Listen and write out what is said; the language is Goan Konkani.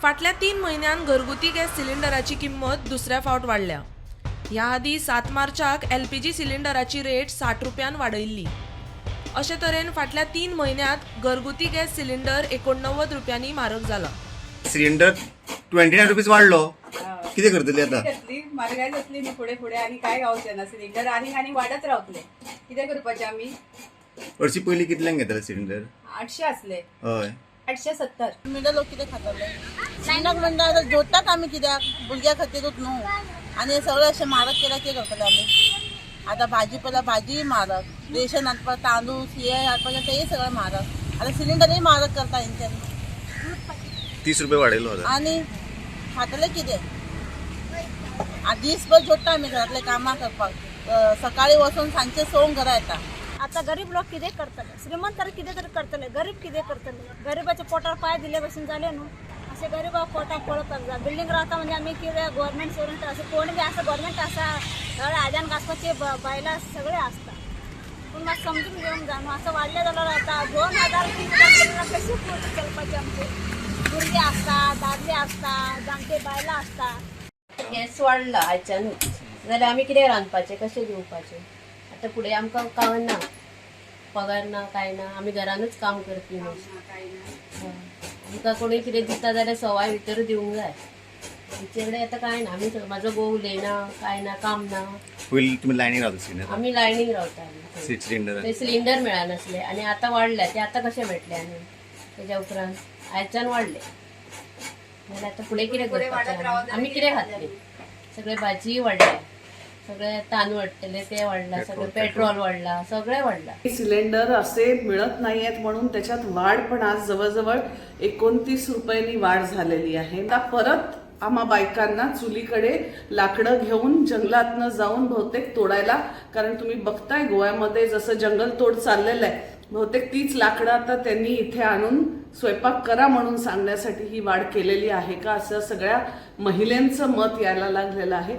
फाटल्या 3 म्हयन्यांत घरगुती गॅस सिलिंडराची किंमत दुसऱ्या फावट वाडल्या. ह्या आदीं 7 मार्चाक एलपीजी सिलिंडराची रेट 60 रुपयान वाडयल्ली. अशे तरेन फाटल्या 3 म्हयन्यांत घरगुती गॅस सिलिंडर 89 रुपयांनी म्हारग जाला. सिलिंडर 29 रुपीज वाडलो, कितें करतली आतां? जातली म्हारगाय जातली न्हू फुडें फुडें, आनी काय गावचें ना. सिलिंडर आनी आनी वाडत रावतले, कितें करपाचें आमी? हरशी पयलीं कितल्यांक घेताले सिलिंडर? 800 आसले. हय. 870. मिडल लोक कितें खातले? सिलिंडर म्हणटा आतां जोडटात आमी कित्याक? भुरग्यां खातीरूच न्हू. आनी हें सगळें अशें म्हारग केल्यार कितें करतले आमी? आतां भाजी पयल्या भाजीय म्हारग, रेशन हाडपाक तांदूळ सिये हाडपाचें तेय सगळें म्हारग, आतां सिलिंडरूय म्हारग करता हेंच्यांनी. 30 रुपये वाडयलो आतां. आनी खातले कितें? दीसभर जोडटा आमी घरांतले कामां करपाक, सकाळी वचून सांजचे 6 घरा येता. आता गरीब लोक कितें करतले? श्रीमंत तर कितें तरी करतले, गरीब कितें करतले? गरिबाच्या पोटार पाय दिले भशेन जाले न्हू. अशें गरिबा पोटाक पळोवपाक जाय. बिल्डींग रावता म्हणजे आमी कितें गव्हर्मेंट सर्वंट अशें कोण बी आसा, गव्हर्मेंट आसा, सगळे आज्यान घासपाचे बायलां सगळे आसता. पूण मात समजून घेवंक जाय न्हू. असं वाडलें जाल्यार आतां 2000 3000 कशें पोट चलपाचें आमचें? भुरगीं आसता, दादले आसता, जाणटे बायलां आसता. गॅस वाडला आयच्यानूच जाल्यार आमी कितें रांदपाचें, कशें जेवपाचें? आतां फुडें आमकां काय ना, पगार ना, कांय ना, आमी घरानूच काम करपी न्हू. आमकां कोणूय कितें दिता जाल्यार सवाय भितर दिवंक जाय. आमचे कडेन आतां कांय ना. आमी म्हाजो घोव उलयना, कांय ना, काम ना. पयलीं तुमी लायनीक रावता सिलिंडर? आमी लायनीक रावता आमी. सिलिंडर ते सिलिंडर मेळनासले आनी आतां वाडल्या ते आतां कशें मेळटले? आनी तेज्या उपरांत आयच्यान वाडले जाल्यार आतां फुडें कितें करपाचें आमी? आमी कितें खातली? सगळे भाजी वाडल्या, सगळे तांदूळ हाडटले ते वाडला, सगळें पेट्रोल वाडला, सगळें वाडला. सिलेंडर असे मिळत नाही आहेत म्हणून त्याच्यात वाढ पण आज जवळजवळ 29 रुपयांनी वाढ झालेली आहे. आता परत आम्हा बायकांना चुलीकडे लाकडं घेऊन जंगलातनं जाऊन बहुतेक तोडायला, कारण तुम्ही बघताय गोव्यामध्ये जसं जंगल तोड चाललेलं आहे, बहुतेक तीच लाकडं आता त्यांनी इथे आणून स्वयंपाक करा म्हणून सांगण्यासाठी ही वाढ केलेली आहे का, असं सगळ्या महिलांचं मत यायला लागलेलं आहे.